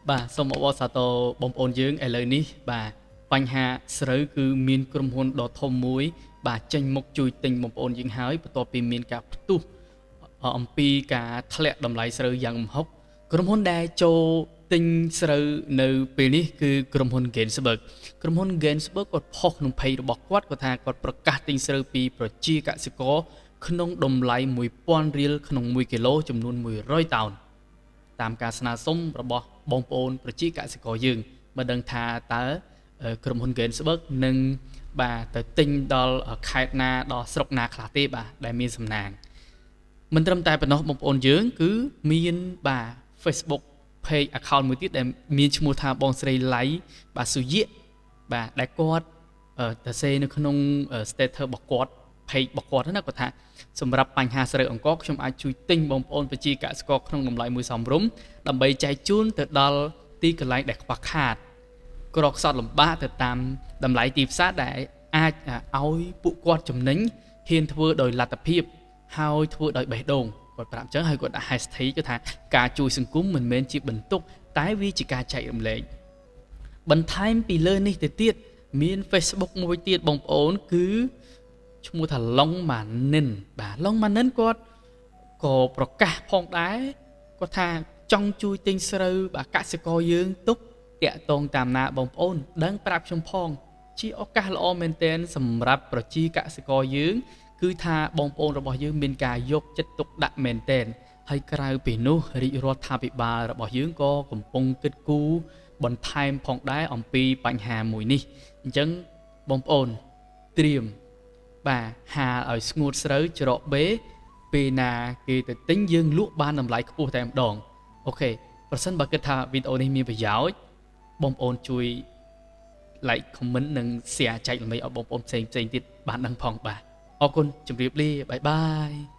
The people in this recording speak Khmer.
បាទសូមអបអរសាទរបងប្អូនយើងឥឡូវនេះបាទបញ្ហាស្រូវគឺមានក្រុមហ៊ុនដ៏ធំមួយ បាទចេញមុខជួយទិញបងប្អូនយើងហើយបន្ទាប់ពីមានការផ្ទុះអំពីការធ្លាក់តម្លៃស្រូវយ៉ាងគំហុកក្រុមហ៊ុនដែលចូលទិញស្រូវនៅពេលនេះគឺក្រុមហ៊ុន Gainsberg ក្រុមហ៊ុន Gainsberg គាត់ផុសក្នុង page របស់គាត់គាត់ថាគាត់ប្រកាសទិញស្រូវពីប្រជាកសិករក្នុងតម្លៃ1000រៀលក្នុង1គីឡូចំនួន100តោន តាមការស្នើសុំរបស់បងប្អូនប្រជាកសិករយើងមិនដឹងថាតើក្រុមហ៊ុន Gainsberg នឹងបាទទៅទិញដល់ខេត្តណាដល់ស្រុកណាខ្លះទេបាទដែលមានសំណាងមិនត្រឹមតែប៉ុណ្ណោះបងប្អូនយើងគឺមានបាទ Facebook page account មួយទៀតដែលមានឈ្មោះថាបងស្រីឡៃបាទសុយៈបាទដែលគាត់ទៅសេនៅក្នុង status របស់គាត់ page របស់គាត់ណាគាត់ថាសម្រាប់បញ្ហាស្រូវអង្ករខ្ញុំអាចជួយទិញបងប្អូនប្រជាកសិករក្នុងតម្លៃមួយសមរម្យដើម្បីចែកជូនទៅដល់ទីកន្លែងដែលខ្វះខាតក្រខ្សត់លំបាកទៅតាមតម្លៃទីផ្សារដែលអាចឲ្យពួកគាត់ចំណេញហ៊ានធ្វើដោយលទ្ធភាពហើយធ្វើដោយបេះដូងគាត់ប្រាប់អញ្ចឹងហើយគាត់ដាក់ hashtag គឺថាការជួយសង្គមមិនមែនជាបន្ទុកតែវាជាការចែករំលែកបន្ថែមពីលើនេះទៅទៀតមាន Facebook មួយទៀតបងប្អូនគឺឈ្មោះថាឡុងម៉ានិនបាទឡុងម៉ានិនគាត់ក៏ប្រកាសផងដែរគាត់ថាចង់ជួយទិញស្រូវបាទកសិករយើងទុកតាក់តងតាមណាបងប្អូនដឹងប្រាប់ខ្ញុំផងជាឱកាសល្អមែនទែនសម្រាប់ប្រជាកសិករយើង គឺថាបងប្អូនរបស់យើងមានការយកចិត្តទុកដាក់មែនទែនហើយក្រៅពីនោះរាជរដ្ឋាភិបាលរបស់យើងក៏កំពុងគិតគូរបន្ថែមផងដែរអំពីបញ្ហាមួយនេះអញ្ចឹងបងប្អូនត្រៀមបាទហាលឲ្យស្ងួតស្រូវច្រកបេពេលណាគេទៅទិញយើងលក់បានតម្លៃខ្ពស់តែម្ដង OK ប្រសិនបើគិតថាវីដេអូនេះមានប្រយោជន៍បងប្អូនជួយ like comment និង share ចែករំលែកឲ្យបងប្អូនផ្សេងផ្សេងទៀតបានដឹងផងបាទអរគុណជម្រាបលា bye bye.